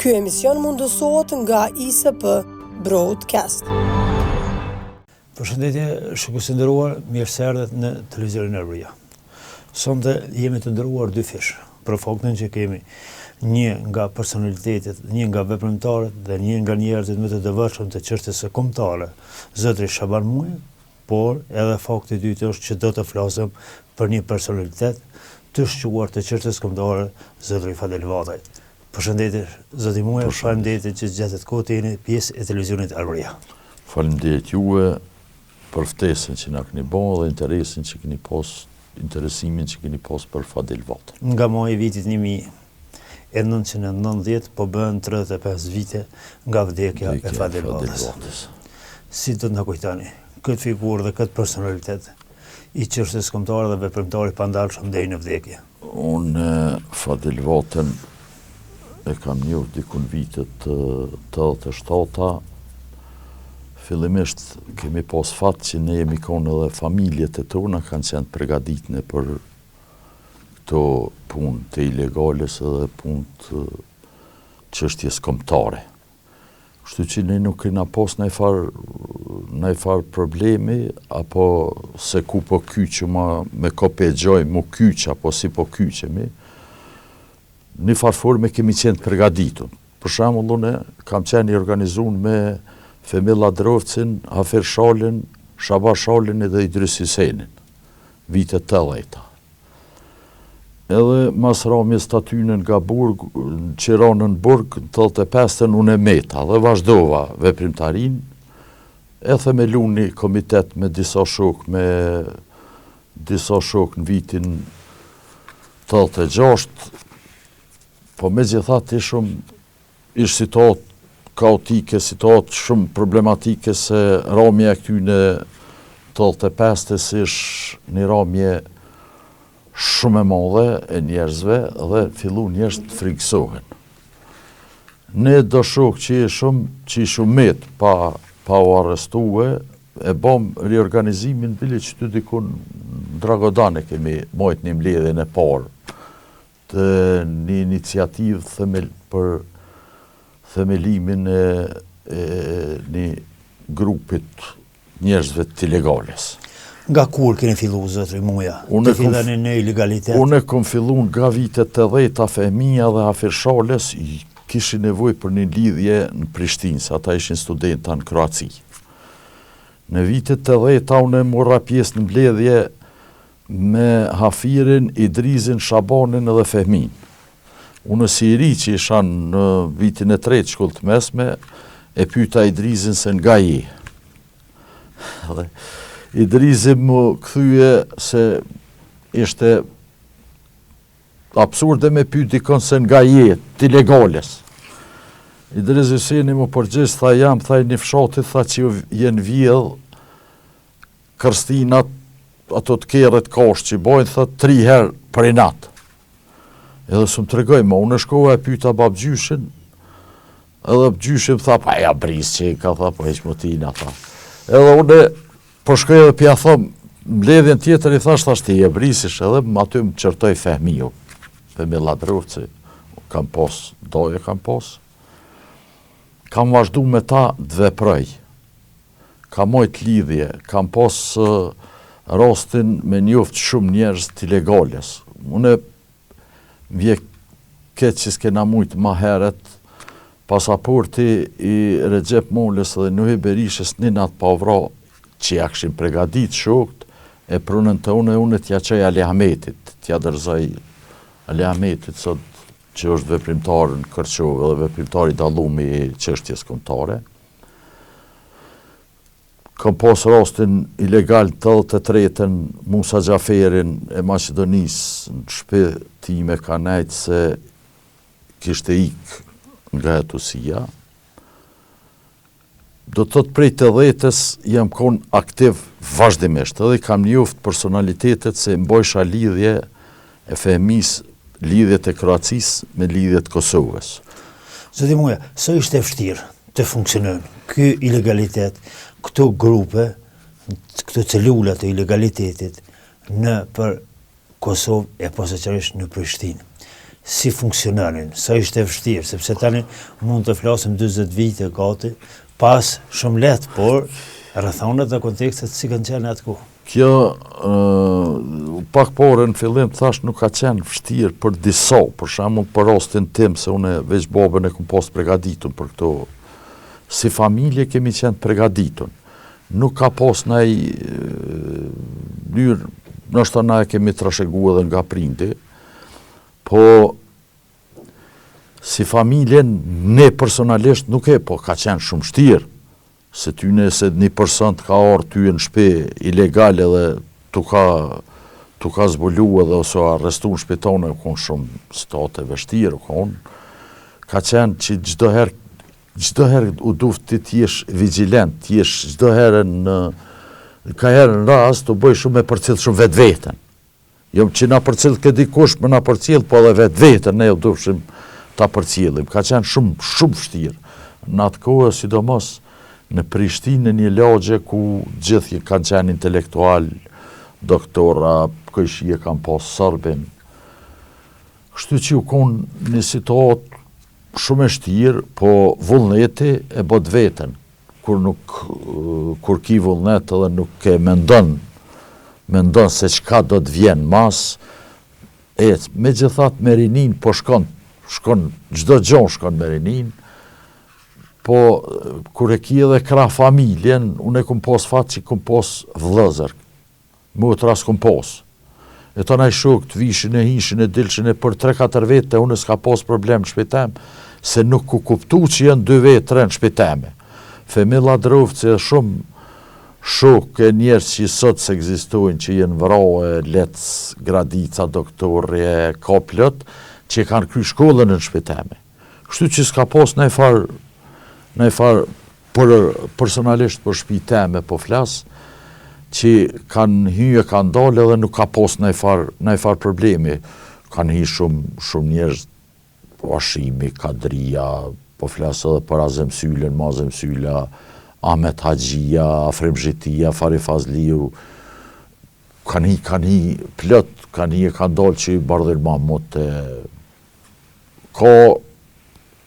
Ky emision mundësohet nga ISP Broadcast. Përshëndetje, shikues të nderuar, mirë se erdhët në televizionin Arbëria. Sonte jemi të nderuar dyfish, për faktin që kemi një nga personalitetet, një nga veprimtarët dhe një nga njerëzit më të devotshëm të çështjes kombëtare, zotëri Shaban Muja, por edhe fakti i dytë është që do të flasim për një personalitet të shquar të çështjes kombëtare, zotëri Fadil Vataj. Përshëndetje, zoti Muja, faleminderit që gjetët kohë të jeni pjesë e televizionit Arbëria. Faleminderit juve për ftesën që na keni bo dhe interesin që keni pas, interesimin që keni pas për Fadil Vatën. Nga maji i vitit 1990 po bëhen 35 vite nga vdekja e Fadil Vatës. Si do të na kujtoni këtë figurë dhe këtë personalitet i çështjes kombëtare dhe veprimtar i pandalshëm deri në vdekje? Unë Fadil Vatën e kam njohë diku në vitet 87-ta. Fillimisht kemi pas fat që ne jemi konë edhe familjet e tona kanë qenë të pregaditne për këto punë të ilegales edhe punë të çështjes kombëtare. Kështu që ne nuk kena pas najfarë najfarë problemi, apo se ku po kyçemi, me ko pe gjojmë mu kyç, apo si po kyçemi, një farë forme kemi qenë të përgaditun. Për shembull, unë kam qenë i organizun me Fehmi Lladrovcin, Hafir Shalën, Shaban Shalën dhe Idris Hysenin, vitet 80-ta. Edhe mas ramjes të atyne nga burg, që ranë në burg, në 85-ën, unë e meta dhe vazhdova veprimtarinë, e themelu një komitet me disa shokë, me disa shokë në vitin 86, po megjithatë ishum Ish situatë kaotike, situatë shumë problematike se ramja e këtyne 85-ës ish një ramje shumë e madhe e njerëzve dhe fillu njerëz të frikësohen. Ne do shokë që ishum, që ishum met pa, pa u arrestue, e bom riorganizimin bile që të dikun në Dragodan e kemi mojt një mbledhjen e parë të një iniciativë themel për themelimin e, e një grupit njerëzve të ilegales. Nga kur keni fillu, zotri Muja, të filloni në ilegalitet? Unë kom fillu nga vitet 80-ta Fehmia dhe Hafir Shalës kishin nevojë për një lidhje në Prishtinë, se ata ishin studenta në Kroaci. Në vitet 80-ta unë mora pjesë në mbledhje Me Hafirin, Idrizin, Shabanin edhe Fehmin. Unë si i ri që isha në vitin e tretë shkollë të mesme, e pyta Idrizin se nga je. Dhe Idrizi më kthye se ishte absurde me pyt dikon se nga je, të ilegales. Idriz Hyseni më përgjigj, tha jam, tha i një fshati, tha që jenë vjedh Kërstinat ato të kerret kashtë që i bojnë, thot, tri herë për inat. Edhe s'më tregoi ma, unë shkova e pyta babgjyshin, edhe gjyshi më tha, pa ja bris që i ka, tha, po hiq më tina, tha. Edhe unë po shkoj edhe pja thom, mbledhjen tjetër i thash, thash ti e brisish, edhe më aty më qërtoi Fehmiu, Fehmi Lladrovci, kam pos, doje kam pos, kam vazhdu me ta të veproj, Kam mojt lidhje, kam pas rastin me njoft shumë njerëz të ilegales. Unë më vje keq që s'kena mujt ma herët, pasaporti i Rexhep Molës dhe Nuhi Berishës një natë pa vra që ja kishin pregadit shokt, e prunën te unë e unë t'ja çoj Ali Ahmetit, t'ja dorëzoj Ali Ahmetit sot që është veprimtar në Kërçovë dhe veprimtar i dallum i çështjes kombëtare. Kam pas rastin ilegal 83-ën Musa Xhaferin e Maqedonisë në shpi time ka nejtë se kishte ik nga hetusia. Do të thotë prej tetëdhjetës jam kon aktiv vazhdimisht edhe kam njoft personalitetet se mbojsha lidhje e Fehmisë lidhjet e Kroacisë me lidhjet e Kosovës. Zoti Muja, sa ishte e vështirë? të funksionojnë. Ky ilegalitet, këto grupe, këto celula të ilegalitetit nëpër Kosovë e posaçërisht në Prishtinë. Si funksiononin, sa ishte e vështirë, sepse tani mund të flasim 40 vite gati, pas shumë lehtë, por rrethanat dhe kontekstet si kanë qenë në atë kohë. Kjo, pak pore në fillim thash nuk ka qenë vështirë për disa, për shembull për rastin tim, se unë veç babën e kom pas të pregaditun për këto, si familje kemi qenë të pregaditun. Nuk ka pas naj mënyrë, ndoshta na e kemi trashëgu edhe nga prindi, po si familje ne personalisht nuk e, po ka qenë shumë shtirë, se ty nëse një person të ka ardhë ty në shpi ilegal edhe tu ka tu ka zbulu edhe ose arrestu në shpi tone, u konë shumë situatë e vështirë, u konë, ka qenë që çdo herë Çdo herë u duft ti të jesh vigjilent, të jesh çdo herë në ka herë në rast u bëj shumë me përcjell shumë vetveten. Jo që na përcjellke dikush me na përcjell, po edhe vetveten ne u dufshim ta përcjellim. Ka qenë shumë shumë vështirë. Në atë kohë sidomos në Prishtinë në një lagje ku gjithë kanë qenë intelektual, doktora, kojshi e kanë pas serbin. Kështu që u kon një situatë Shumë e shtirë, po vullneti e bën veten. Kur nuk kur ki vullnet edhe nuk e mendon, mendon se çka do të vjen mas, ec. Megjithatë me rininë po shkon, shkon çdo gjo shkon me rininë, po kur e ki edhe krah familjen, unë e kom pas fat që kom pas vëllezër, Motra s'kom pas. E tana shokët vishin e hishin e dilshin e për tre katër vetë te unë s'ka pas problem në shpi tem, se nuk u kuptu që janë dy vetë tre në shpi teme. Fehmi Lladrovci e shumë shokë e njerëz që sot s'ekzistojnë që janë vra e Lec Gradica doktori e ka plot që e kanë kry shkollën në shpi teme. Kështu që s'ka pas najfar najfar Por personalisht për shpi teme po flas, që kanë hy e kanë dalë edhe nuk ka pos najfar, najfar problemi. Kanë hy shumë, shumë njerëz, Hashimi, Kadria, po flas edhe për Azem Sylën, ma Azem Syla, Ahmet Haxhia, Afrim Zhitia, Fari Fazliu, kanë hy, kanë hy plot, kanë hy e kanë dalë që Bardhyl Mahmut e ka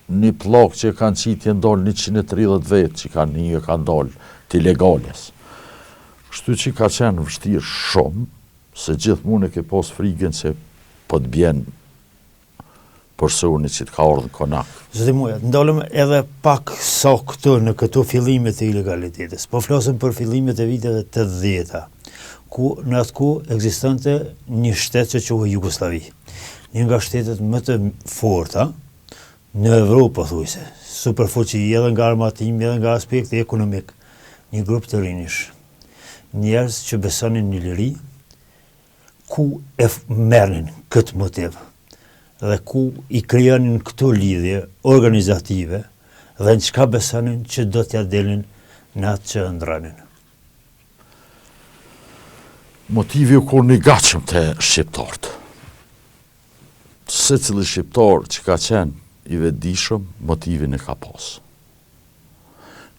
Një pllakë që e kanë qitë janë dalë 130 vetë që kanë hy e kanë dalë të ilegales. Kështu që ka qenë vështirë shumë, se gjithmonë e ke pas frigën se po të bjen personi që të ka ardhë në konak. Zoti Muja, ndalëm edhe pak sa këtu në këto fillimet e ilegalitetit. Po flasim për fillimet e viteve 80-ta, ku në atë kohë ekzistonte një shtet që quhej Jugosllavi. Një nga shtetet më të forta, Në Evropë pothuajse, superfuqi edhe nga armatimi edhe nga aspekti ekonomik, një grup të rinjsh, njerëz që besonin në liri, ku e merrnin këtë motiv dhe ku i krijonin këto lidhje organizative dhe në çka besonin që do t'ia dilnin në atë që ëndrronin. Motivi u kon i gatshëm te shqiptarët. Secili shqiptar që ka qenë i vetëdijshëm, motivin e ka pas.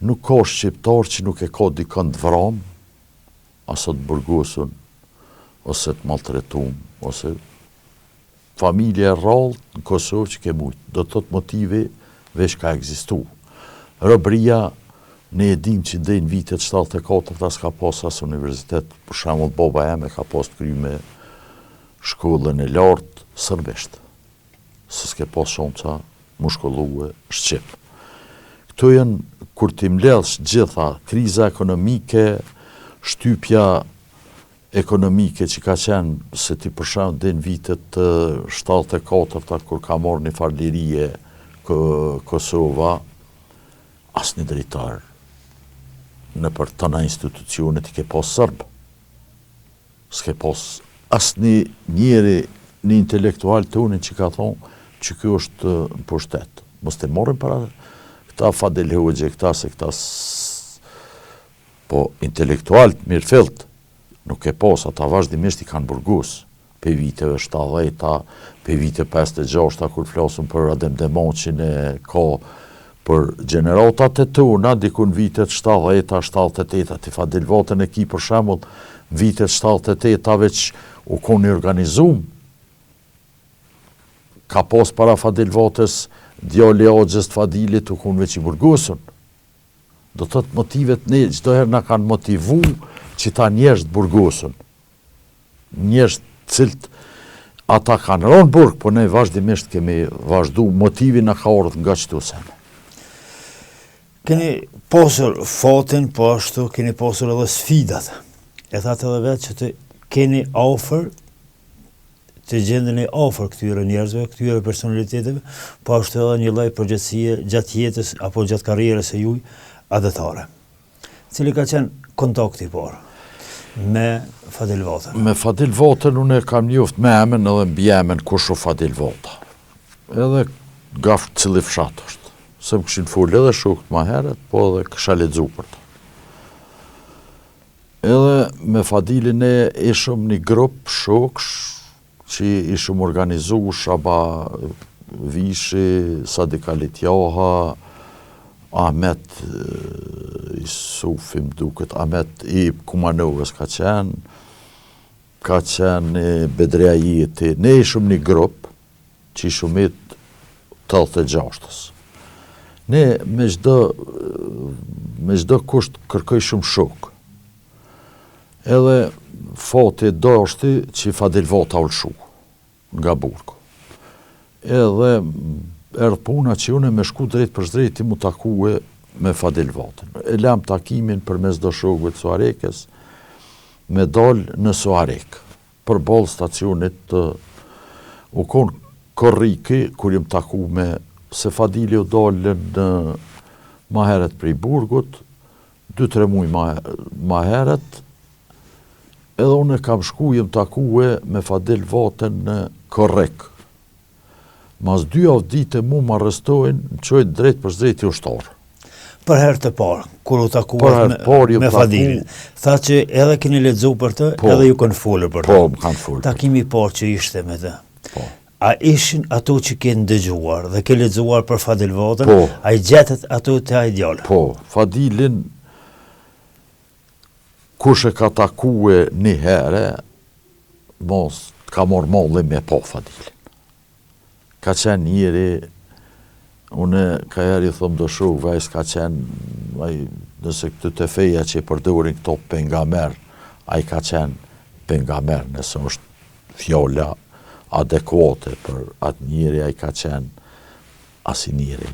Nuk ka shqiptar që nuk e ka dikon të vramë, ose të burgosun, ose të maltretum, ose familje e rrallë në Kosovë që ke mujtë. Do të thotë motivi veç ka ekzistu. Robëria, ne e dim që deri në vitet 74 s'ka pas as universitet, për shembull baba jem e ka pas të kryme shkollën e lartë sërbisht, se s'ke pas shanca m'u shkollue shqip. Këto janë kur t'i mbledhsh gjitha, kriza ekonomike, shtypja ekonomike që ka qenë, se ti për shembull deri në vitet 74-ta kur ka marrë një farë lirie Kosova, asnjë drejtor nëpër tana institucionet i ke pas sërbë. S'ke pas asnjë njeri një intelektual tonin që ka thonë që ky është në pushtet. Mos të marrim para këta Fadil Hoxhë, këta se këta po intelektual të mirëfillt nuk ke pas, ata vazhdimisht i kanë burgos prej viteve 70-ta, prej viteve 56-ta, kur flasim për Adem Demaçin e ka. Për gjeneratat e tona, diku në vitet 70-ta, 78-ta, ti Fadil Vatën e ki për shembull, në vitet 78-ta veç u kon i organizum, ka pas para Fadil Vatës, djali i axhës të Fadilit u kon veç i burgosun. Do të thotë motivet ne çdo herë na kanë motivu qita njerëz të burgosun. Njerëz të cilët ata kanë rënë burg, po ne vazhdimisht kemi vazhdu, motivi na ka ardhur nga qëto sene. Keni pasur fatin, po ashtu keni pasur edhe sfidat. E thatë edhe vetë që të keni afër, të gjendeni afër këtyre njerëzve, këtyre personaliteteve, po ashtu edhe një lloj përgjegjësie gjatë jetës apo gjatë karrierës së juaj atdhetare. Cili ka qenë kontakti i parë me Fadil Vatën? Me Fadil Vatën unë e kam njoft me emën edhe mbiemën kush o Fadil Vata. Edhe nga cili fshat është. Se më kishin folë edhe shokët ma herët, po edhe kisha lexu për të. Edhe me Fadilin ne ishëm një grup shoksh Që ishim organizu Shaban Vishi, Sadik Alitjaha, Ahmet Isufi më duket, Ahmet i Kumanovës ka qenë, ka qenë Bedri Ajeti, ne ishim një grup që ishim i 86-ës. Ne me çdo me çdo kusht kërkojshim shokë. Edhe fati dashti që Fadil Vata u lshu nga burgu. Edhe erdh puna që une me shku drejtpërsëdrejti m'u takue me Fadil Vatën. E lam takimin përmes do shokëve të Suharekës me dal në Suharekë, përballë stacionit të u kon korriki kur jam taku me se Fadili u dalë në ma herët prej burgut, dy tre muj ma, ma herët, edhe unë kam shku, jem takue me Fadil Vatën në korrik. Mas dy javë dite mu më arrestojnë, më çojnë drejtpërsëdrejti ushtar. Për herë të parë, kur u takuat me, parë, me Fadilin, tha që edhe keni lexu për të, po, edhe ju kanë folur për të. Po, më kanë folur. Takimi i parë që ishte me të. Po. A ishin ato që ke ndëgjuar dhe ke lexuar për Fadil Vatën? Po. A i gjetët ato te ai djalë? Po, Fadilin kush e ka takue një herë, mos të ka marrë malli me pa Fadilin. Ka qenë njeri, unë ka herë i thom do shokëve, ai s'ka qenë, ai, nëse këtu te feja që i përdorin këto pengamer, ai ka qenë pengamer, nëse është fjala adekuate për atë njeri ai ka qenë asi njeri.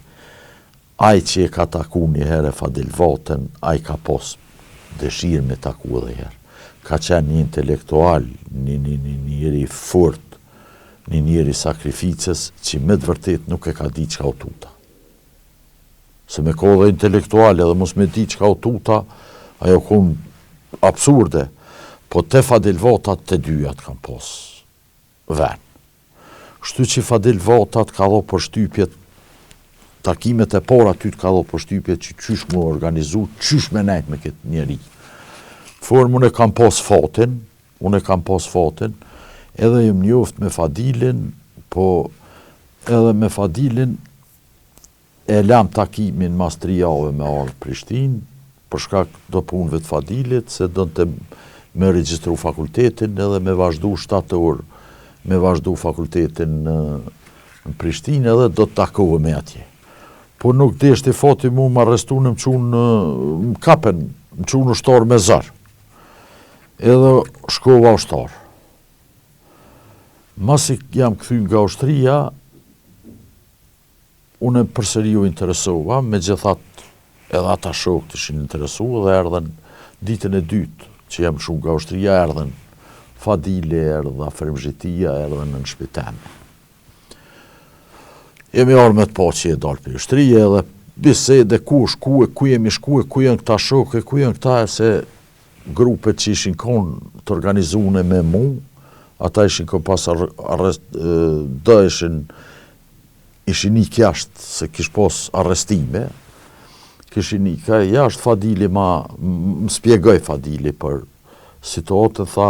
Ai që e ka taku një herë Fadil Vatën, ai ka pos dëshirë me taku edhe herë. Ka qenë një intelektual, një, një, një njeri i fort, një njeri sakrificës, që me të vërtet nuk e ka di çka o tuta. Se me kon dhe intelektual edhe mos me di çka o tuta, ajo kon absurde. Po te Fadil Vata të dyjat kanë pas ven. Kështu që Fadil Vata të ka dho përshtypje, takimet e para ty të ka dho përshtypje që qysh mu organizu, qysh me nejt me këtë njeri. Formë unë e kam pas fatin, unë e kam pas fatin, edhe jem njoft me Fadilin, po edhe me Fadilin E lam takimin mas tri jave me ardhë Prishtinë, për shkak do punëve të Fadilit, se donte me regjistru fakultetin edhe me vazhdu shtator me vazhdu fakultetin në, në Prishtinë edhe do të takohemi atje. Po nuk deshti fati mu më arrestun e më çunë, më kapen, më çunë ushtar me zor. Edhe shkova ushtar. Masi jam kthy nga ushtria, Unë përsëri u interesova, megjithatë edhe ata shokët ishin interesu dhe erdhën ditën e dytë që jam lshu nga ushtria erdhën Fadili, erdhë Afrim Zhitia, erdhën në shpi teme. Jemi ardhë me të pa që je dalë prej ushtrie edhe bisede ku është ku e ku jemi shku e ku janë këta shokë e ku janë këta e se grupet që ishin konë të organizune me mu, ata ishin konë pas arrest, do ishin ishin ik jashtë se kish pos arrestime, kishin ik jashtë Fadili ma, më spjegoi Fadili për situatën, tha,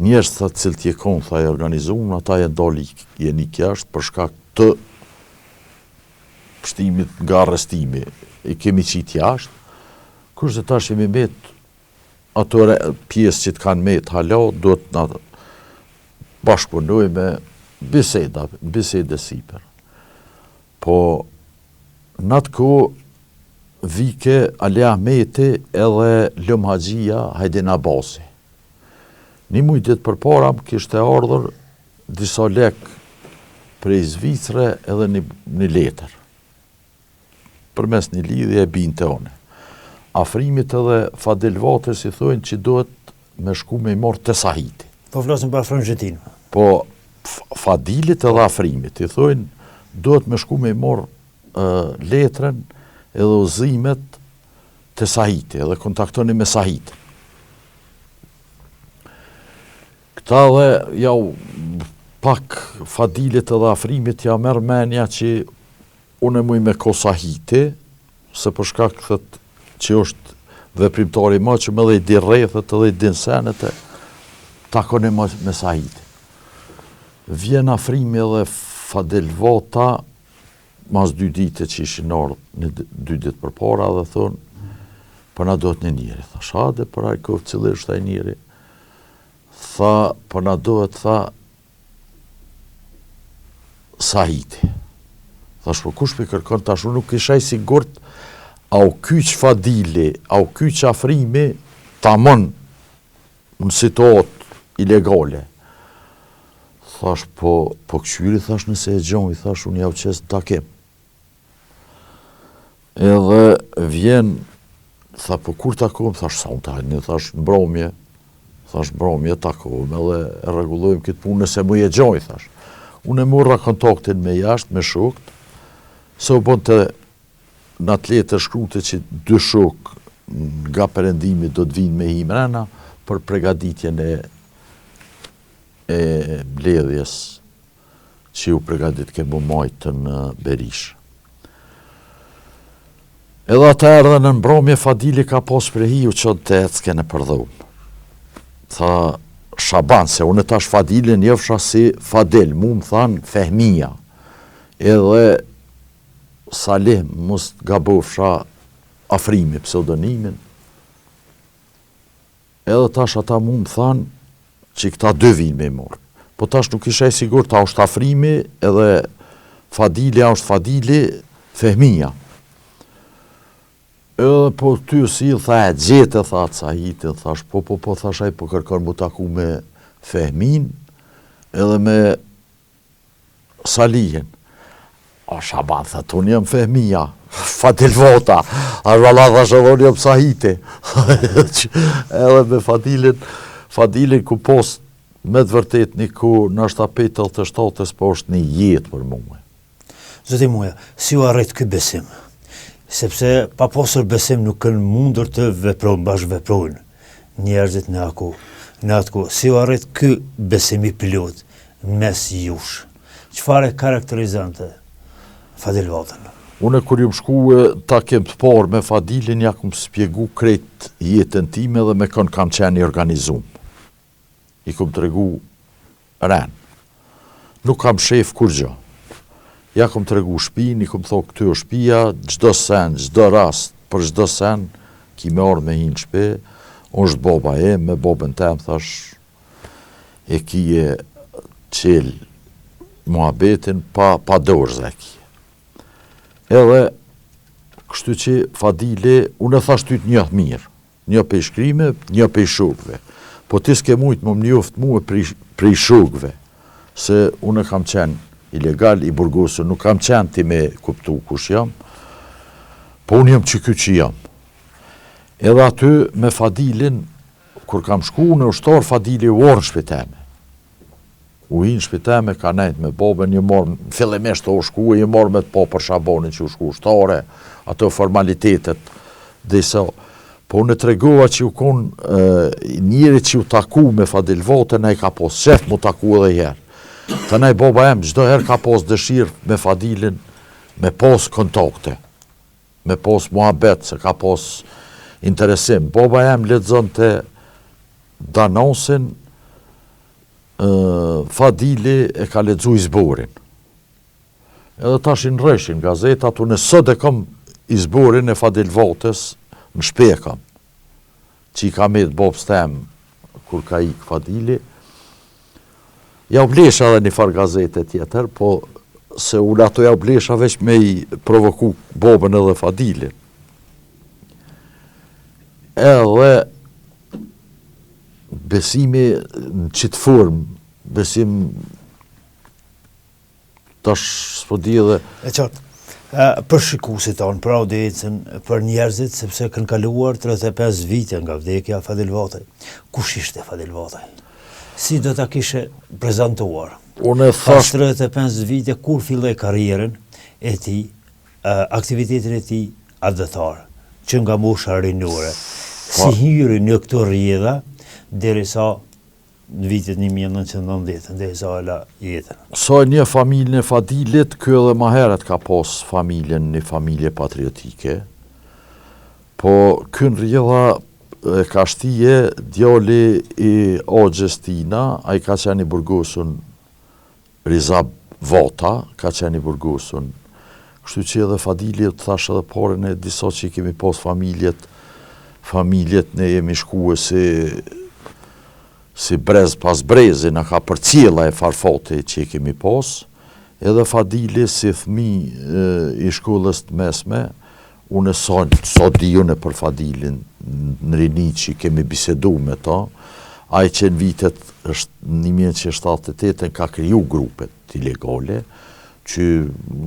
njerëz tha të cilët je konë, tha i organizun, ata janë dalë ik, janë ik jashtë për shkak të. pshtimit nga arrestimi, i kemi qitë jashtë, kurse tash jemi met ato pjesë që të kanë met hala, duhet na bashkëpunojmë me biseda, bisede sipër. Po, në atë kohë, vike Ali Ahmeti edhe Lum Haxhia Hajdin Abasi. Një muj ditë përpara më kishte ardhur disa lek prej Zvicre edhe një, një letër. Përmes një lidhje e binte one. Afrimit edhe Fadil Vatës i thojnë që duhet me shku me i marrë te Sahiti. Po flasim për Afrim Zhetinë. Po, Fadilit edhe Afrimit i thojnë duhet me shku me i marrë letrën edhe udhëzimet te Sahiti edhe kontaktoni me Sahitin. Këta dhe jau pak Fadilit edhe Afrimit ja merr menja që unë e muj me ko Sahiti, se për shkak thët që është veprimtari ma që më dhe i di rrethet edhe i din senet e takoni më me Sahitin. Vjen Afrimi edhe Fadil Vata mas dy dite që ishin ardhë, një dy ditë përpara dhe thonë, po na duhet një njeri. Thash, hajde, për ai koftë cili është ai njeri. Tha, po na duhet, tha, Sahiti. Thash, po kush po kërkon, tash unë nuk isha i sigurt, a u kyq Fadili, a u kyq Afrimi, tamon në situatë ilegale. Thash, po, po këqyri, thash, nëse e gjoj, thash, unë jau qes në takim. Edhe vjen, tha, po kur takohem, thash, sonte, hajde, thash, në mbromje, thash, në mbromje takohem, edhe e rregullojmë këtë punë, nëse muj e gjoj, thash. Unë e mora kontaktin me jashtë, me shokët, se u bënte Në atë letër shkrute që dy shokë nga perëndimi do të vinë me hi mrena për pregaditjen e e mbledhjes që u pregaditke m'u majtë në Berishë. Edhe ata erdhën në mbromje, Fadili ka pas prehi, u çon të ecke nëpër dhomë. Tha, Shaban, se unë tash Fadilin njofsha si Fadil, mu më thanë Fehmija. Edhe Salih mos gabofsha Afrimi pseudonimin edhe tash ata mu më thanë që këta dy vinë me i morë po tash nuk isha i sigurt a është Afrimi edhe Fadili a është Fadili Fehmija edhe po ty si tha e gjete tha atë Sahitin thash po po po thash ai po kërkon mu taku me Fehmin edhe me Salihin. O Shaban, tha, unë jam Fehmija, Fadil Vota, a valla thash edhe unë jam Sahiti. edhe me Fadilin, Fadilin ku pos me të vërtet një ku nashta pej 87-ës, po është një jetë për mue. Zoti Muja, si u arrit ky besim? Sepse pa pasur besim nuk kanë mundur të veprojnë, bashkëveprojnë njerëzit në atë kohë. Në atë kohë, si u arrit ky besim i plotë mes jush? Çfarë e karakterizonte Fadil Vatën? Unë kur jam shku takim të parë me Fadilin, ja kom spjegu krejt jetën time dhe me kon kam qenë i organizum. I kom tregu ren. Nuk kam mshef kurgjo. Ja kom tregu shpinë, i kom thonë këtu është shpia, çdo sen, çdo rast, për çdo sen, ki me ardhë me hi në shpi, është baba em, me babën tem, thash, e kije qel muhabetin pa, pa dorëza e kije. Edhe, kështu që Fadili, unë e thash ty të njoh mirë, Njoh pej shkrime, njoh pej shokëve. Po ti s'ke mujt me m'njoft mue prej, prej shokëve, se unë kam qenë ilegal, i burgosur, nuk kam qenë ti me kuptu kush jam, po unë jam qiky që jam. Edhe aty me Fadilin, kur kam shku në ushtar, Fadili u ardh në shpi teme. U hi në shpi teme, ka nejt me babën, një morë, fillimisht u shku, një morë me të po për Shabanin që u shku ushtare, ato formalitetet, disa, po unë e tregova që u kon njeri që u taku me Fadil Vatën, ai ka pos qef mu taku edhe herë. Të baba em, çdo herë ka pos dëshirë me Fadilin, me pos kontakte, me pos muhabet, se ka pos interesim. Baba em lexonte Danasin, Fadili e ka lexu Izborin. Edhe tash i ndrrojshin gazetat, unë sot e kam izborin e Fadil Vatës në shpi e kam, që i ka met babës tem kur ka ik Fadili. Ja u blesha edhe një farë gazete tjetër, po se unë ato ja u blesha veç me i provoku babën edhe Fadilin. Edhe besimi në qitë formë, besim tash s'po di edhe... E qartë. Për shikuesit tonë, për audiencën, për njerëzit, sepse kanë kaluar 35 vite nga vdekja e Fadil Vataj. Kush ishte Fadil Vataj? Si do ta kishe prezantuar? Unë e thash... Pas 35 vite, kur filloi karrierën e tij, aktivitetin e tij atdhetar, që nga mosha rinore, si hyri në këto rrjedha, derisa në vitet 1990, derisa e la jetën. Sa e njoh familjen e Fadilit, ky edhe ma herët ka pos familjen, një familje patriotike, po ky në rrjedha e ka shtije djali i axhës tina, ai ka qenë i burgosun Riza Vata ka qenë i burgosun. Kështu që edhe Fadili, të thash edhe pare ne disa që i kemi pas familjet, familjet ne jemi shkue si si brez pas brezi, na ka përcjell ai farë fati që i kemi pas, edhe Fadili si fëmi i shkollës të mesme, Unë sa sa di unë për Fadilin në rini që kemi bisedu me ta, ai që në vitet 1978 ka kriju grupet ilegale, që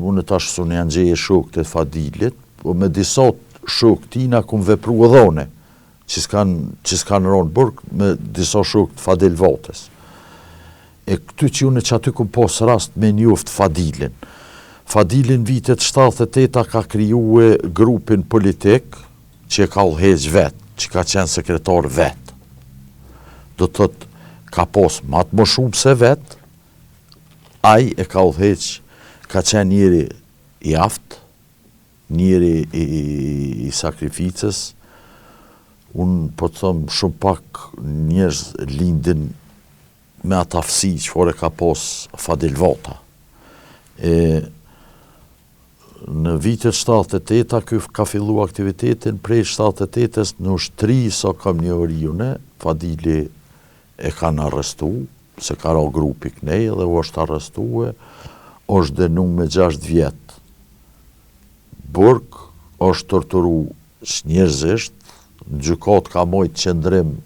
unë tash s'unë janë gjeje shokët e Fadilit, po me disa shokë tina kum vepru edhe une, që s'kan që s'kan ra në burg me disa shokë të Fadil Vatës. E këty që unë qaty kum pas rast me njoft Fadilin. Fadili në vitet 78 ka krijue grupin politik që e ka udhëheq vet, që ka qenë sekretar vet. Do të thotë ka pas ma të më shumë se vet, ai e ka udhëheq, ka qenë njeri i aftë, njeri i, i sakrificës, unë po të them shumë pak njerëz lindin me atë aftësi çfarë e ka pos Fadil Vata. E, në vitet 78-a ky ka fillu aktivitetin prej 78-ës në ushtri sa kam njohuri une, Fadili e kanë arrestu, se ka ra grupi knej dhe u është arrestue, është dënu me 6 vjet burg, është torturu çnjerëzisht, në gjykatë ka mojt qëndrim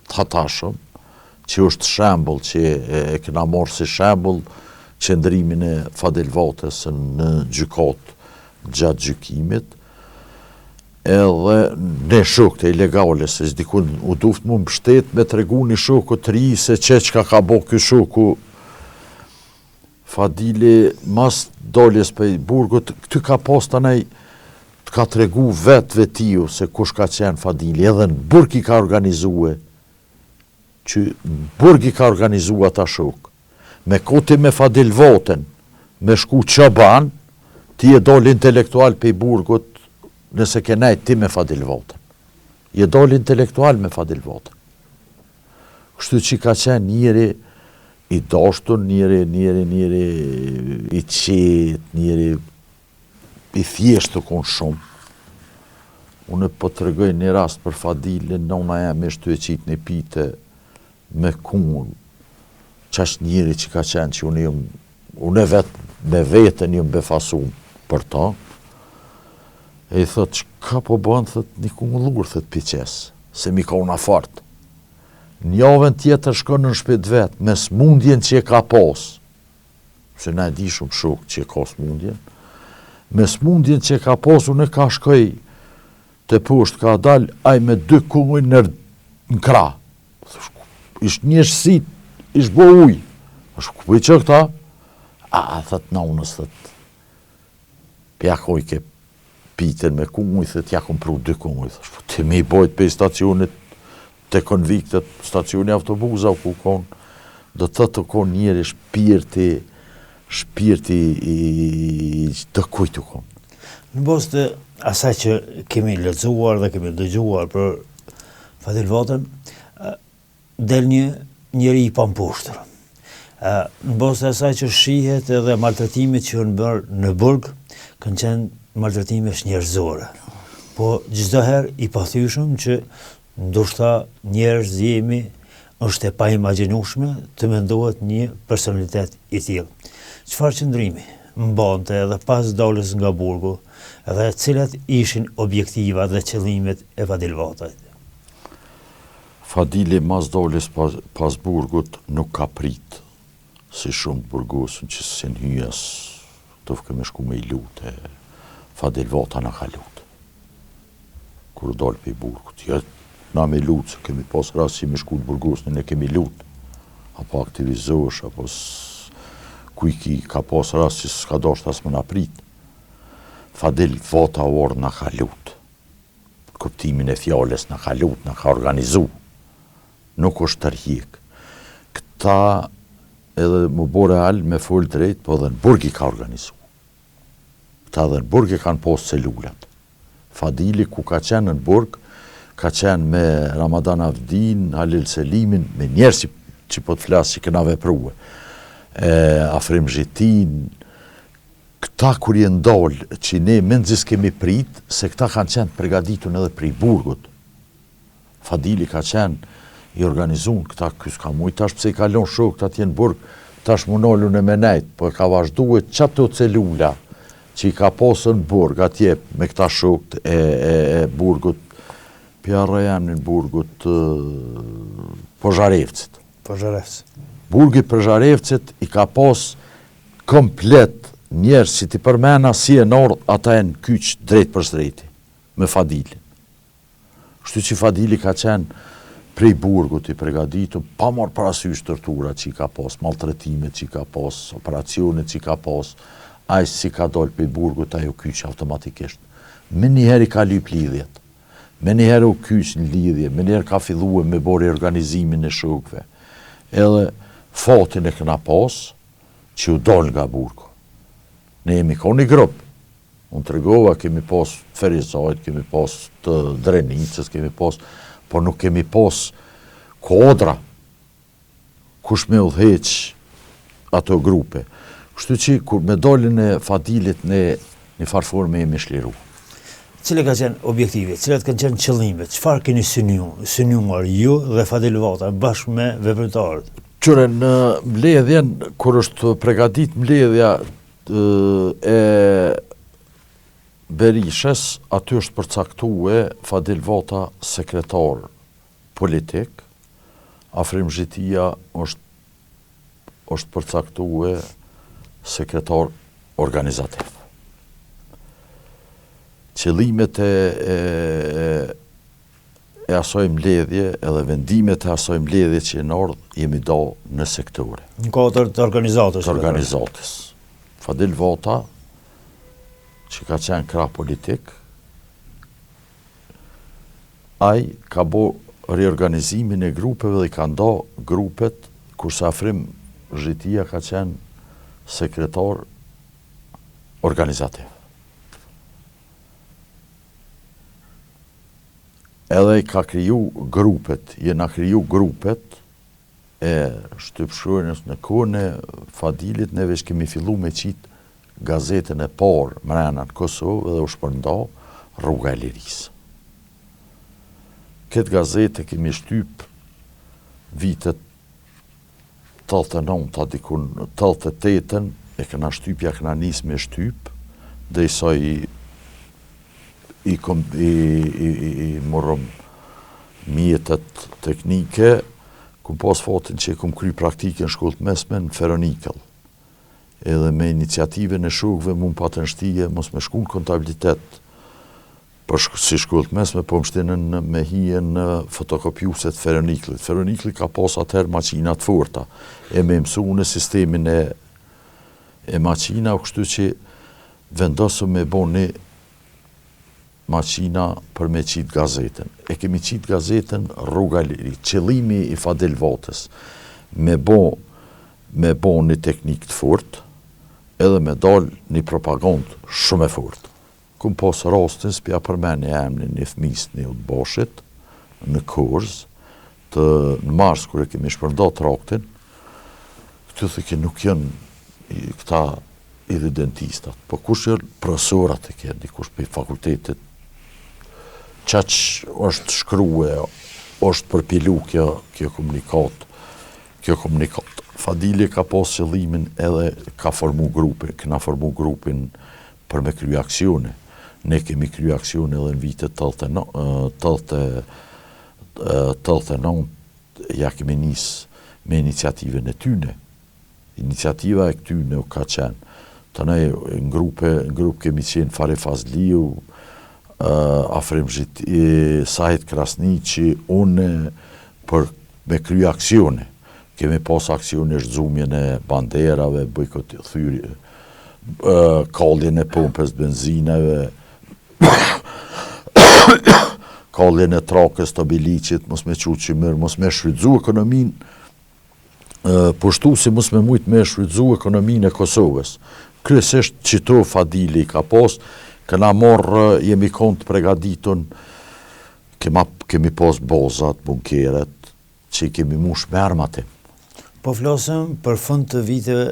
të hatashëm, që është shembull që e, e kena marrë si shembull qëndrimin e Fadil Vatës në gjykatë gjatë gjykimit, edhe ne shokët e ilegales, se dikun u duft mu mbështet me tregu një shoku të ri se qe çka ka bo ky shoku Fadili mas daljes prej burgut, këty ka pas tanej të ka tregu vetë vetiu se kush ka qenë Fadili, edhe në burg i ka organizue, që në burg i ka organizu ata shokë. Me ko ti me Fadil Vatën, me shku çoban, ti je dal intelektual prej burgut, nëse ke nejt ti me Fadil Vatën. Je dal intelektual me Fadil Vatën. Kështu që ka qenë njeri i dashtun, njeri, njeri, njeri i qetë, njeri i thjeshtë u konë shumë. Unë po të tregoj një rast për Fadilin, nona jeme ish tu e qitë një pite me kungull, qaq njeri që ka qenë që unë jam, unë vetë me veten jam befasu për ta, e i thot, çka po bën, thot, një kungullur, thot, pi qes, se mi ka una fort. Në javën tjetër shkon në shpi të vet, me smundjen që e ka pas, se na e di shumë shok që e ka smundjen, me smundjen që e ka pas, unë ka shkoj te poshtë, ka dal, ai me dy kunguj në, në krah. Ish një si, ish bo ujë. Është ku po i çon këta? A, thot nonës, thot, pja kojke piten me kunguj, thot, ja kom pru dy kunguj. Thash, po ti me i bojt pej stacionit te konviktet, stacioni autobuza ku kon, do të thotë u kon njeri shpirti, shpirti i, i të kujt u kon. Në bazë të asaj që kemi lexuar dhe kemi dëgjuar për Fadil Vatën, del një njeri i pamposhtur. Në bazë të asaj që shihet edhe maltretimet që janë bërë në burg, kanë qenë maltretime çnjerëzore. Po çdo herë i pathyeshëm që ndoshta njerëz jemi është e paimagjinueshme të mendohet një personalitet i tillë. Çfarë qëndrimi mbante edhe pas daljes nga burgu dhe cilat ishin objektivat dhe qëllimet e Fadil Vatajt? Fadili mas daljes pas burgut nuk ka prit si shumë të burgosun që s'janë hy as dofke me shku me i lut e Fadil Vata na ka lut kur u dal prej burgut jo na me lut se kemi pas rast që me shku të burgosun ne kemi lut apo aktivizohesh apo ku i ki ka pas rast që s'ka dasht as me na prit Fadil Vata u ardh na ka lut kuptimin e fjalës na ka lut, na ka organizu, nuk është tërhjek. Këta edhe m'u bo real me fol drejt, po edhe në burg i ka organizu. Këta edhe në burg e kanë pas celulat. Fadili ku ka qenë në burg, ka qenë me Ramadan Avdin, Halil Selimin, me njerëz që po të flas që kena veprue. E, Afrim Zhitin, Këta kur jenë dalë që ne mezi s'kemi prit se këta kanë qenë të pregaditun edhe prej burgut. Fadili ka qenë i organizun, këta ky s'ka mujt tash pse i ka lon shokët atje në burg, tash m'u nal unë me nejt, po e ka vazhdue qato celula që i ka pasë në burg atje me këta shokët e, e, e burgut, p'ja harroj emnin burgut Pozharevcit. Pozharevc. Burgi Pozharevcit i ka pas komplet njerëz që t'i përmena si e nordh ata janë kyç drejtpërsëdrejti me Fadilin. Kështu që Fadili ka qenë prej burgut i pregaditun, pa marrë parasysh torturat që i ka pas, maltretimet që i ka pas, operacionet që i ka pas, ai si ka dalë prej burgut, ai u kyç automatikisht. Menjëherë i ka lyp lidhjet. Menjëherë u kyç në lidhje, menjëherë ka fillue me bo riorganizimin e shokëve. Edhe fatin e kena pas që u dal nga burgu. Ne jemi kon një grup. Unë tregova, kemi pas të Ferizajt, kemi pas të Drenicës, kemi pas, por nuk kemi pas kuadra. kush me udhëheq ato grupe. Kështu që kur me daljen e Fadilit ne një farë forme jemi shliru. Cili ka qenë objektivi, cilat kanë qenë qëllimet, çfarë keni synu, synuar ju dhe Fadil Vata bashkë me veprimtarët? Qyre, në mbledhjen, kur është pregadit mbledhja e Berishës, aty është përcaktue Fadil Vata sekretar politik, Afrim Zhitia është është përcaktue sekretar organizativ. Qëllimet e, e, e asaj mbledhje edhe vendimet e asaj mbledhje që janë ardhë, jemi da në sektore. Në kuadër të organizatës. Të organizatës. Fadil Vata, që ka qenë krah politik, Ai ka bo riorganizimin e grupeve dhe i ka nda grupet, kurse Afrim Zhitia ka qenë sekretar organizativ. Edhe i ka kriju grupet, jena kriju grupet e shtypshkronjës në kohën e Fadilit, ne veç kemi fillu me qitë gazetën e parë mrena në Kosovë dhe u shpërnda Rruga e Lirisë. Këtë gazetë e kemi shtyp vitet 89-ta dikun 88-ën e kena shtyp, ja kena nis me shtyp, derisa i i, kom, i, i, i, i morëm mjetet teknike, kum pas fatin që e kum kry praktikën shkollë të mesme në Feronikel. Edhe me iniciativën e shokëve mu më patën shtie mos me shku në kontabilitet për shk si shkollë të mesme, po më shtinën në, me hi në fotokopjuese të Feroniklit. Feronikli ka pas atëherë maqina të forta, e me mësu në sistemin e, e maqina, kështu që vendosëm me bo një maqina për me qitë gazetën. E kemi qitë gazetën Rruga e Lirisë. Qëllimi i Fadil Vatës me bo me bo një teknikë të fortë edhe me dal një propagandë shumë e fortë. Kum pas rastin, s'pja përmeni emnin një fëmisë një udbashit në Korz, të në mars kur e kemi shpërnda traktin, Këtu thojke nuk janë këta irridentistat, po kush janë profesorat e ke, dikush prej fakultetit, qaq është shkrue, është përpilu kjo, kjo komunikatë, kjo komunikatë. Fadili ka pas qëllimin edhe ka formu grupin, kena formu grupin për me kry aksione. Ne kemi kry aksione edhe në vitet 89, 89 ja kemi nis me iniciativën e tyne. Iniciativa e këtyne ka qenë. Të ne në grupe, në grup kemi qenë Fahri Fazliu, Afrim Zhiti, Sahit Krasniqi, une, për me kry aksione. Kemi pas aksione zhzumjen e banderave, bojkot, thyrje, kalljen e pompës benzinave, kalljen e trakës të Obiliqit, mos me çu qymyr, mos me shfrytzu ekonominë, pushtusi mos me mujt me shfrytzu ekonominë e Kosovës. Kryesisht qito Fadili ka pas, kena marrë, jemi konë të pregaditun, kema, kemi pas bazat, bunkeret, që i kemi mush me armatim. Po flasim për fund të viteve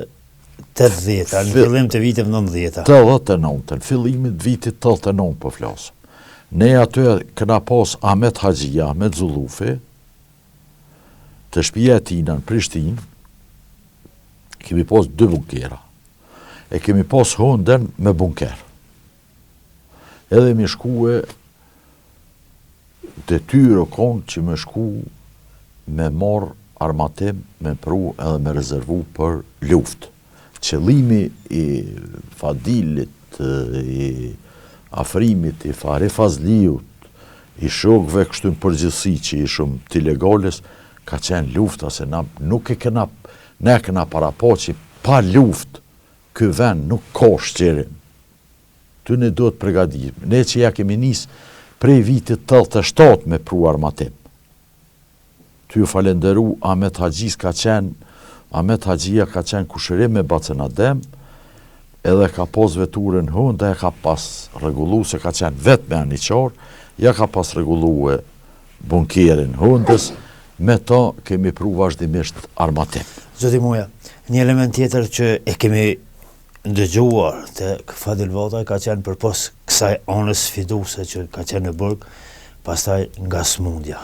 80-ta, në fillim të viteve 90-ta. 89, në fillimit të vitit 89 po flasim. Ne aty kena pas Ahmet Haxhia, Ahmet Zullufi, te shpia e tina në Prishtinë, kemi pas dy bunkera. E kemi pas Hondën me bunker. Edhe mi shkue detyrë o konë që me shku me marrë armatim, me pru edhe me rezervu për luftë. Qëllimi i Fadilit, i Afrimit, i Fahri Fazliut, i shokëve kështu në përgjithësi që ishum të ilegales, ka qenë lufta se na nuk e kena, ne e kena parapa që pa luftë ky vend nuk ka çlirim. Ty ne duhet pregatit. Ne që ja kemi nis prej vitit 87 me pru armatim. Ty ju falenderu Ahmet Haxhis ka qenë, Ahmet Haxhia ka qenë kushëri me bacën Adem, edhe ka pas veturën Honda e ka pas rregullu se ka qenë vetë me aniqar, ja ka pas rregullue bunkerin Hondës, me to kemi pru vazhdimisht armatim. Zoti Muja, një element tjetër që e kemi ndëgjuar te Fadil Vataj ka qenë përpos kësaj anës sfiduese që ka qenë në burg, pastaj nga smundja,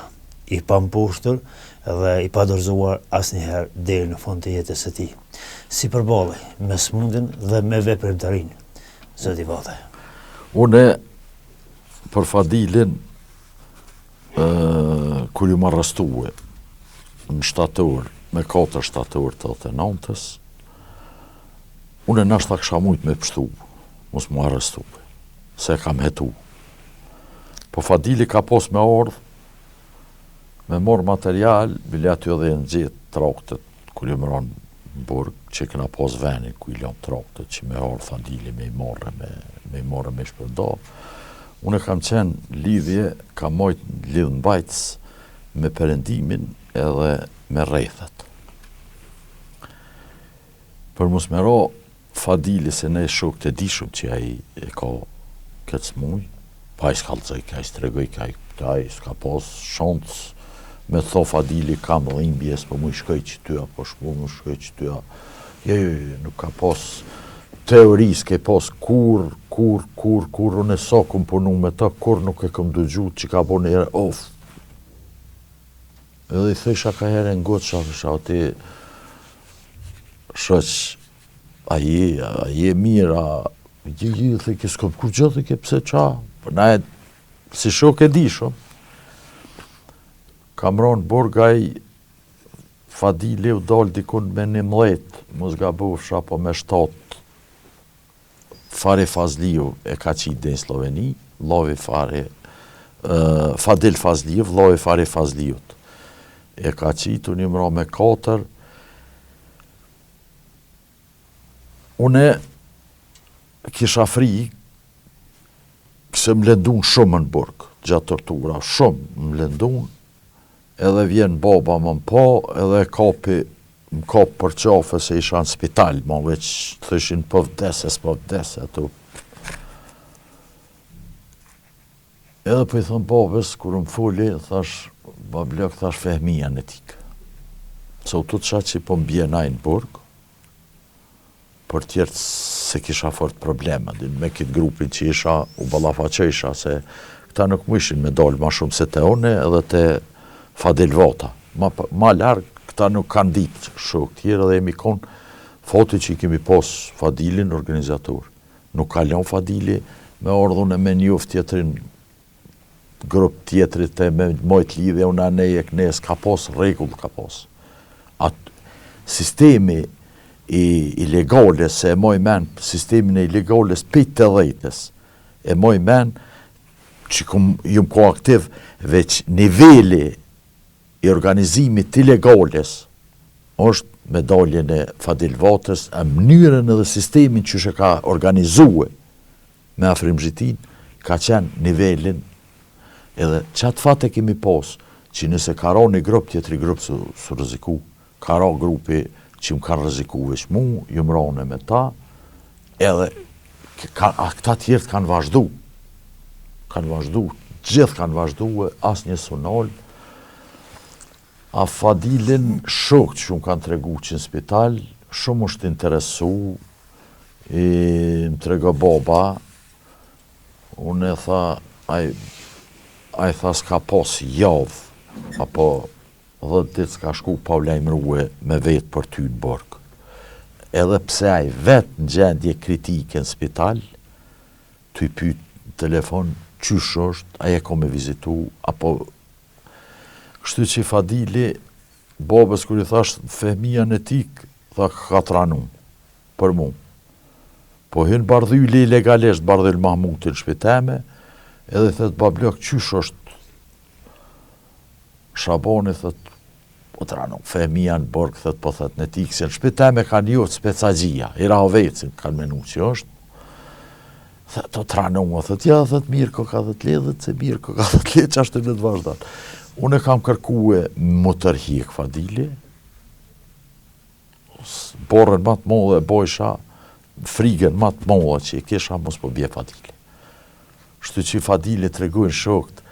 i pamposhtur dhe i padorëzuar asnjëherë deri në fund të jetës së tij. Si përballej me smundjen dhe me veprimtarinë, zoti Vataj? Unë për Fadilin kur jam arrestue në shtator, me 4 shtator 89-ës, Unë nashta kisha mujt me pshtu, mos mu arrestu, se e kam hetu. Po Fadili ka pos me ardhë, me morë material, bile aty edhe janë gjetë traktet, kur jam ra në burg, që kena pos venin ku i lamë traktet, që me ardhë Fadili me i morë, me, me i morë me shpërnda. Unë kam qenë lidhje, kam majtë lidhmbajtës me perëndimin edhe me rrethet. Për mos me ra Fadili se ne shokët e dishëm që ai e ka këtë smuj, po ai s'kallxojke, ai s'tregojke, ai ai s'ka pas shans me tho Fadili kam dhimbje, s'po muj shkoj qëty apo s'po muj shkoj qëty. Jo, jo, jo, nuk ka pas teori, s'ke pas kur, kur, kur, kur, unë sa kum punu me të, kur nuk e kom dëgju që ka bo njëherë, of, Edhe i thojsha ka herë ngutsha, thojsha, o ti, shoq, a je, a je mirë, a, je, je, thojke, s'kom kurgjë, thojke, pse qa, po na e, si shok e di shumë. Kam ra në burg ai, Fadili u dalë dikun me njëmdhetë, mos gabofsha, po me shtatë, Fahri Fazliu e ka qitë deri në Slloveni, vllavi Fahri, Fadil Fazliu, vllavi Fahri Fazliut. E ka qitë, unë jam ra me 4. Unë kisha frikë se më lëndun shumë në burg, gjatë tortura, shumë më lëndun, Edhe vjen baba më më pa, edhe e kapi, më kap për qafe se isha në spital, ma veç thëshin po vdes e s'po vdes ato. Edhe po i thom babës, kur më foli, thash, bablok, thash Fehmija në tikë. Se u tutsha që po më bjen ai në burg. Për tjerët s'e kisha fort problem, a din, me këtë grupin që isha, u ballafaqojsha se këta nuk mujshin me dalë ma shumë se te une edhe te Fadil Vata. Ma, ma larg këta nuk kanë ditë shokë tjerë edhe jemi kon fati që i kemi pas Fadilin organizator. Nuk ka lon Fadili me ardh une me njoft tjetrin grup tjetrit e me mojt lidhje unë anej e kënej, s'ka pos rregull ka pos. At, sistemi i ilegales, se e moj men, sistemin e ilegales pej tetëdhjetës, e moj men që kum, jum ko aktiv, veç niveli i organizimit të ilegales, është me daljen e Fadil Vatës, e mënyrën edhe sistemin që e ka organizue, me Afrim Zhitinë ka qenë nivelin edhe qatë fat e kemi pos që nëse ka ra një grup tjetri grup s'u s'u rreziku ka ra grupi që më kanë rreziku veç mu jom ra une me ta edhe ka, a këta tjerët kanë vazhdu kanë vazhdu gjithë kanë vazhdu e asnjë s'u nal a Fadilin shokët që më kanë tregu që në spital shumë është interesu I më trego baba, unë e tha, ai, ai tha s'ka pos javë, apo dhetë ditë s'ka shku pa u lajmërue me vetë për ty në burg. Edhe pse ai vetë në gjendje kritike në spital, tu i pyt në telefon qysh është, a e ko me vizitu, apo kështu që Fadili, babës kur i thash Fehmija në tik, tha ka tranu. për mu. Po hyn Bardhyli ilegalisht, Bardhyl Mahmuti në shpi teme, edhe i thot bablok qysh është Shabani thot po tranu, Fehmija në burg thot po thot në tik, se në shpi teme kanë njoftë specaxhia, i Rahovecit kanë menu që është, thot o tranu, thot ja, thot mirë koka, thot lidhet se mirë koka, thot le qashtu le të vazhdon. Unë e kam kërkue m'u tërhjek Fadili, Borën ma të madhe e bojsha, frigën ma të madhe që e kisha, mos po bje Fadili. Kështu që Fadili tregojnë shokt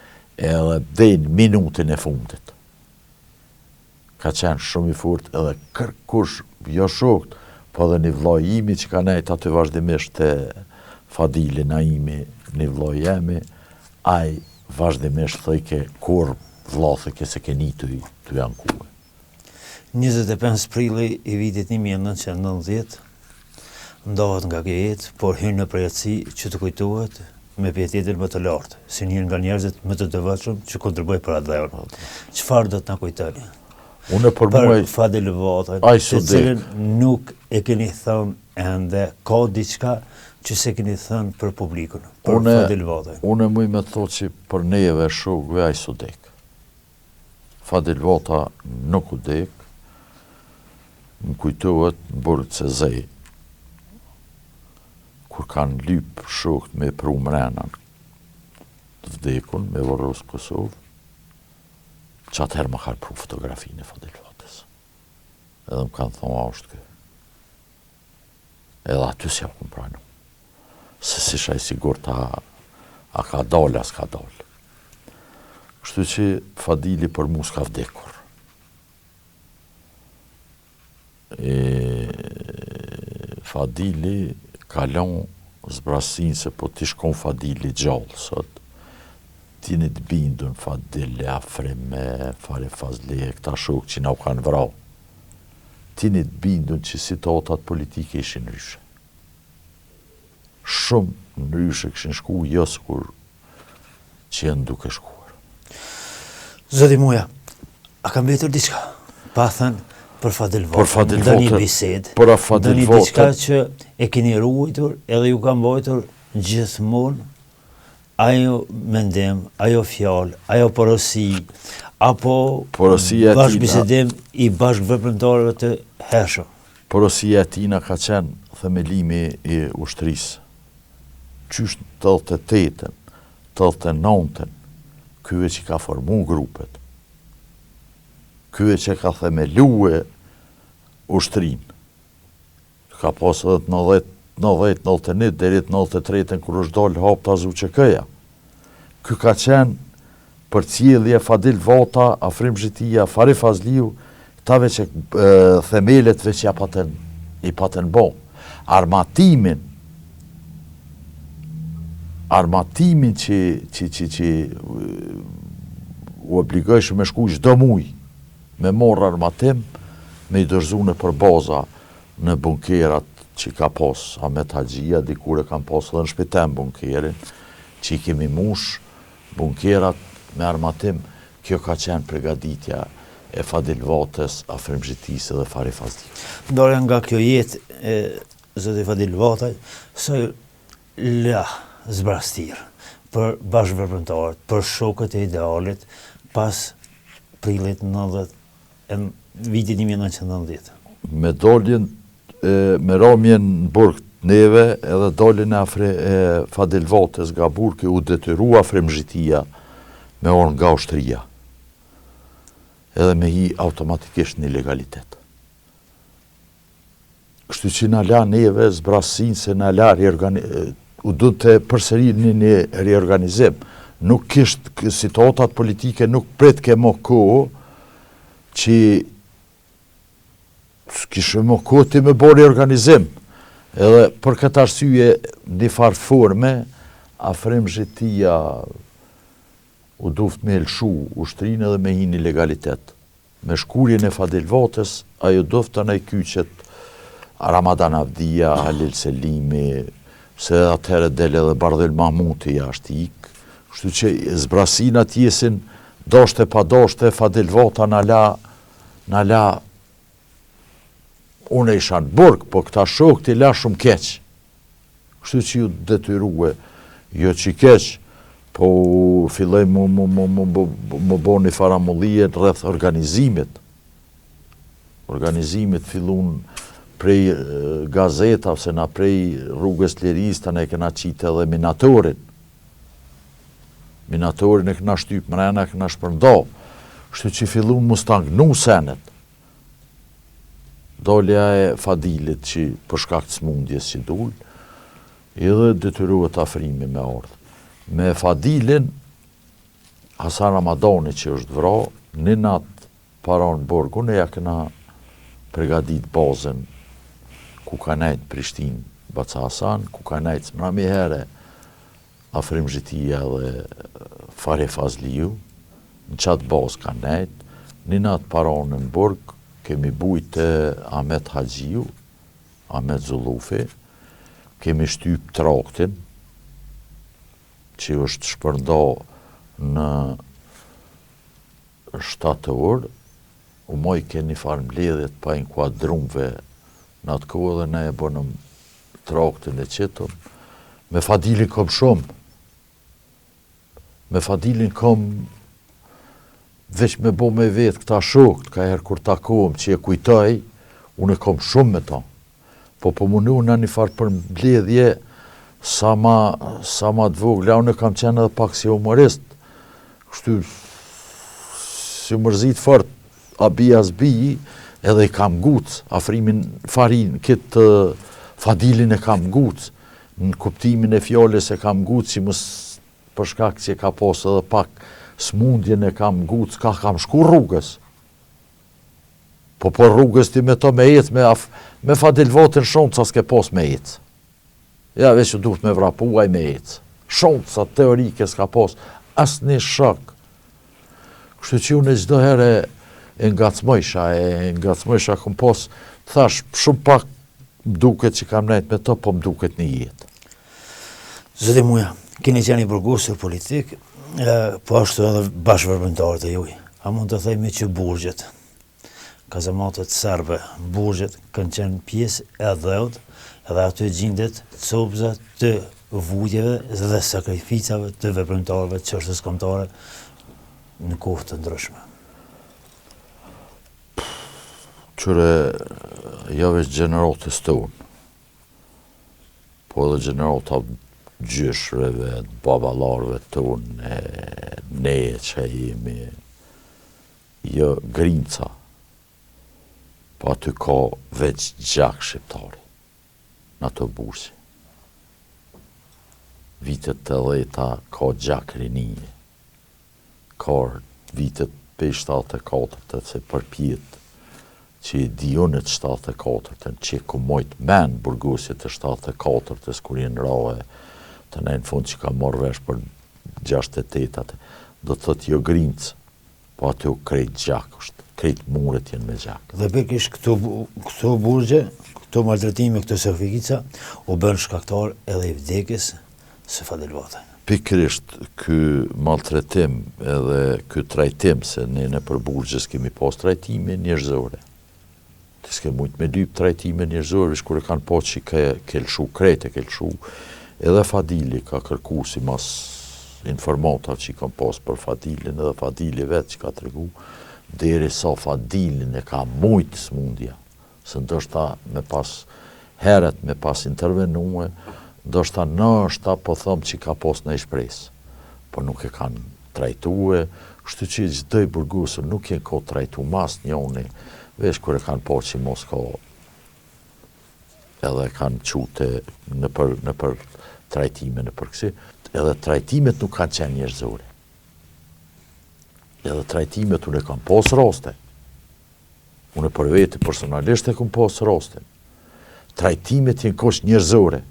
edhe deri n'minutën e fundit. Ka qenë shumë i fort edhe kërkush, jo shokt, po edhe një vlla imi që ka nejt aty vazhdimisht te Fadili, Naimi, një vlla jemi, ai vazhdimisht thojke kur vlla thojke s'e ke ni tu, tu ankue. 25 prilli i vitit 1990 ndahet nga kjo jetë, por hyn në përjetësi që të kujtohet me pietetin më të lartë, si një nga njerëzit më të devotshëm që kontribuoi për atdheun. Çfarë do të na kujtoni? Unë për mua Fadil Vatën, të cilin nuk e keni thënë ende, ka diçka që s'e keni thënë për publikun, për Fadil Vatën. Unë muj me thotë që për neve shokëve ai s'u dek. Fadil Vata nuk u dek, më kujtohet në burg t'Sezej, kur kanë lyp shokët me pru mrena të vdekun, me vorros Kosovë, që atëherë më kanë pru fotografinë e Fadil Vatës. Edhe më kanë thonë, a është ky? Edhe aty s'ja kom pranu. Se s'isha i sigurt a, a ka dalë, a s'ka dalë. Kështu që Fadili për mu s'ka vdekur. E, Fadili ka lon zbrazësinë se po t'ish kon Fadili gjallë sot, t'jeni të bindun Fadil e Afrim e Fari Fazli e këta shokë që na u kanë vra, t'jeni të bindun që situatat politike ishin ndryshe. Shumë ndryshe kishin shku, jo sikur që janë duke shkuar. Zoti Muja, a ka mbetur diçka? Pa thënë për Fadil Vatën, për Fadil Vatën, ndonjë bisedë, për Fadil ndonjë diçka që e keni ruajtur edhe ju ka mbajtur gjithmonë ajo mendim, ajo fjalë, ajo porosi, apo porosia bashkëbisedim i bashkëveprimtarëve të hershëm. Porosia e tina ka qenë themelimi i ushtrisë. Qysh në 88-ën, 89-ën, ky veç i ka formu grupet. Ky veç e ka themelue ushtrinë. Ka pas edhe të 90, 90, 91, deri të 93-ën, kur është dalë haptas UÇK-ja. Ky ka qenë përcjellje Fadil Vata, Afrim Zhitia, Fari Fazliu, këta veç e themelet veç ja patën, i patën bo. Armatimin, armatimin që, që, që, që u obligojshë me shku çdo muj, me morë armatim, me i dorëzu nëpër baza në bunkerat që ka pas Ahmet Haxhia, dikur e kam pas edhe në shpi tem bunkerin, që i kemi mush bunkerat me armatim, kjo ka qenë pregaditja e Fadil Vatës, Afrim Zhitisë dhe Fahri Fazliut. Ndarja nga kjo jetë e zoti Fadil Vataj, sa la zbrazëtirë për bashkëveprimtarët, për shokët e idealit pas prillit 90 e vitit 1990. Me daljen me ramjen në burg neve edhe daljen e Afri e Fadil Vatës nga burgi u detyru Afrim Zhitia me ardh nga ushtria edhe me hi automatikisht në ilegalitet. Kështu që na la neve zbrazësinë se na la riorgani... u duhte përsëri një, një riorganizim. Nuk kisht situatat politike nuk pritke mo kohë që s'kishe mo kohë ti me bo riorganizim. Edhe për këtë arsye, një farë forme, Afrim Zhitia u duft me lëshu ushtrinë edhe me hi në ilegalitet. Me shkurjen e Fadil Vatës, ajo duft të nej kyçet Ramadan Avdia, Halil Selimi, se atëherë del edhe Bardhyl Mahmuti jashtë ik, kështu që zbrazësinë atë jesin, dashte pa dashte, Fadil Vata na la, na la, unë isha në burg, po këta shokët i la shumë keq. Kështu që ju detyrue, jo që keq, po filloi mu, mu, mu, mu, mu, mu bo një farë amullie rreth organizimit. Organizimit fillun prej gazetave, se na prej rrugës lirisë, të ne kena qitë edhe minatorin. Minatorin e kena shtyp mrena, e kena shpërnda. Kështu që fillun mu stagnu senet. Dalja e Fadilit që për shkak të smundjes që dul, edhe detyrohet Afrimi me ardhë. Me Fadilin, Hasan Ramadani që është vra, një natë para në burg, unë ja kena pregadit bazën ku ka nejtë Prishtinë Baca Hasan, ku ka nejtë smrami here Afrim Zhitia dhe Fahri Fazliu, në qatë bazë ka nejtë, një natë para në burg, kemi bujt te Ahmet Haxhiu, Ahmet Zullufi, kemi shtyp traktin, që është shpërnda në shtator, u majke një farë mbledhje të painkuadrumve në atë kohë dhe ne e bënëm traktin e qitëm. Me Fadilin kom shumë. Me Fadilin kom veç me bo me vetë këta shokët, ka herë kur takohem që e kujtoj, unë e kom shumë me ta. Po po mundu në një farë përmbledhje sa ma, sa ma të vogla, unë kam qenë edhe pak si humorist, kështu si mërzit fort, a bi a s'bi, edhe i kam nguc, Afrimin, Farin, këtë Fadilin e kam nguc, në kuptimin e fjalës e kam nguc, që mos për shkak që ka pas edhe pak smundjen e kam nguc, ka kam shku rrugës. Po po rrugës ti me to me ecë, me, af, me Fadil Vatën shumë ca s'ke pas me ecë. Ja, veç u duhet me vrapu, aj me ecë. Shumë ca teorike s'ka pas, asnjë shok. Kështu që unë çdo herë e ngacmojsha, e ngacmojsha, kom pas, thash, shumë pak më duket që kam nejt me to, po më duket një jetë. Zoti Muja, keni qenë i burgosur politik, po ashtu edhe bashkëveprimtarët e juaj. A mund të themi që burgjet, kazamatet serbe, burgjet kanë qenë pjesë e atdheut dhe aty gjindet copëza të vujtjeve dhe sakrificave të veprimtarëve të çështjes kombëtare në kohë të ndryshme. Qyre, jo veç gjeneratës tonë, po edhe gjenerata gjyshreve, baballarëve tonë, e ne që jemi, jo grimca, po aty ka veç gjak shqiptari, në ato burgje. Vitet 80-ta ka gjak rinije, ka vitet prej 74 të se përpjetë. Që i di unë të 74-ën, që ku mojt men burgosjet të 74-ës, kur jenë ra e të në në fund që ka marrë vesh për 68-at, do të thotë jo grimcë, po aty u krejt gjak është, krejt muret janë me gjak. Dhe pikërisht këto, këto burgje, këto maltretime, këto sakrifica, u bënë shkaktar edhe i vdekjes së Fadil Vatajt. Pikërisht ky maltretim edhe ky trajtim, se ne nëpër burgje s'kemi pas trajtime njerëzore. Ti s'ke mujt me lyp trajtime njerëzore, veç kur e kanë pa që ke, ke lëshu krejt e ke lëshu, edhe Fadili ka kërku simas informatave që i kam pas për Fadilin, edhe Fadili vetë që ka tregu, derisa Fadilin e ka mujt smundja, se ndoshta me pas heret me pas intervenue, ndoshta ndoshta po thom që ka pas naj shpresë, po nuk e kanë trajtue, kështu që çdo i burgosur nuk jenë ko trajtu mas njoni, veç kur e kanë pa që mos ka edhe e kanë çu te nëpër, nëpër trajtime, nëpër kësi, edhe trajtimet nuk kanë qenë njerëzore. Edhe trajtimet unë e kam pas raste, Unë për vete personalisht e kom pas rastin. Trajtimet jenë kosh njerëzore.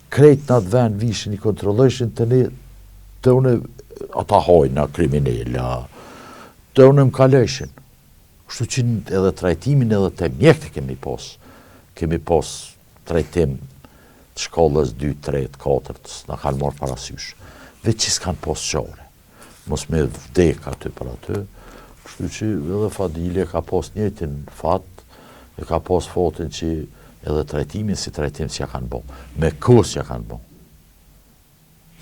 Krejt në atë vend vishin i kontrollojshin te ne, te unë ata hajna, kriminela, te unë më kalojshin. Kështu që edhe trajtimin edhe te mjekët e kemi pas. Kemi pas trajtim të shkallës 2, 3, 4, s'na kanë marrë parasysh. Veç që s'kanë pas qare. mos me vdek aty për aty, kështu që edhe Fadili e ka pas njëjtin fat, e ka pas fatin që edhe trajtimin si trajtim s'ja kanë bo, me kohë s'ja kanë bo.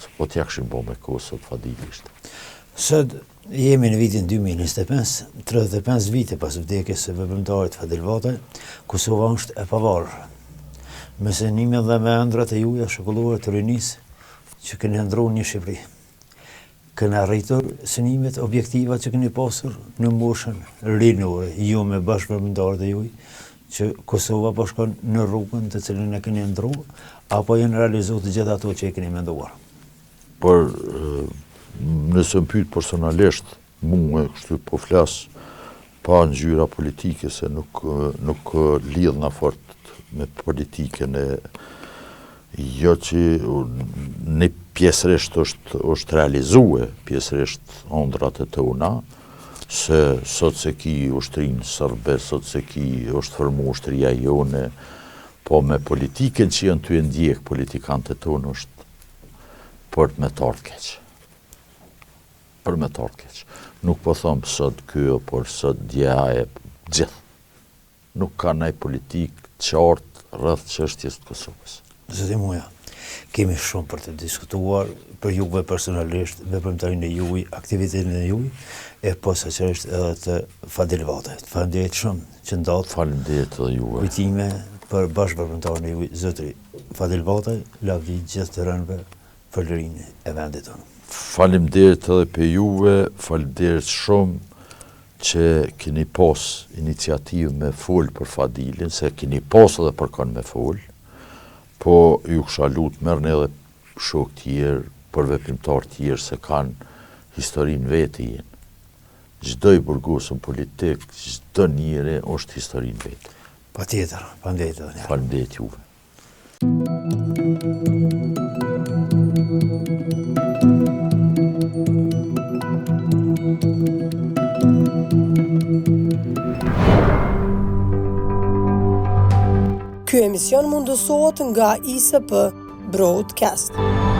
Se po t'ja kishin bo me kohë, sot Fadili ishte. Sot jemi në vitin 2025, 35 vite pas vdekjes së veprimtarit Fadil Vataj, Kosova është e pavarur. Me synimin dhe me ëndrrat e juaja shekullore të rinisë që keni ëndrru një Shqipëri. Keni arritur synimet, objektivat që keni pasur në moshën rinore, ju me bashkëveprimtarët e juaj, që Kosova po shkon në rrugën të cilën e keni ëndrru, apo janë realizuar të gjitha ato që i keni menduar? Por, nëse më pyet personalisht, Mue, kështu po flas pa ngjyra politike se nuk nuk lidhna fort me politikën e jo që një pjesërisht është është realizue pjesërisht ondrrat e tona se sot s'e ki ushtrinë serbe, sot s'e ki është formu ushtria jone, po me politikën që janë tu e ndjek politikanët tonë është për me t'ardhë keq. Për me t'ardhë keq. Nuk po thom sot ky, por sot dje ai, gjithë. Nuk ka naj politikë të qartë rreth çështjes të Kosovës. Zoti Muja, kemi shumë për të diskutuar për juve personalisht, veprimtarinë e juaj, aktivitetin e juaj, e posaçërisht edhe të Fadil Vatajt. Faleminderit shumë që ndatë. Faleminderit edhe juve. Kujtime për bashkëveprimtarin e juaj, zotëri Fadil Vataj, lavdi gjithë të rënëve për lirinë e vendit tonë. Faleminderit edhe për juve, faleminderit shumë që keni pas iniciativë me fol për Fadilin, se keni pas edhe për kon me fol, po ju kisha lut merrni edhe shokë tjerë, për veprimtarë tjerë se kanë historinë vete jenë. Çdo i burgosur politik, çdo njeri është historinë vete. Patjetër, faleminderit edhe një herë. Faleminderit juve. Ky emision mundësohet nga ISP Broadcast.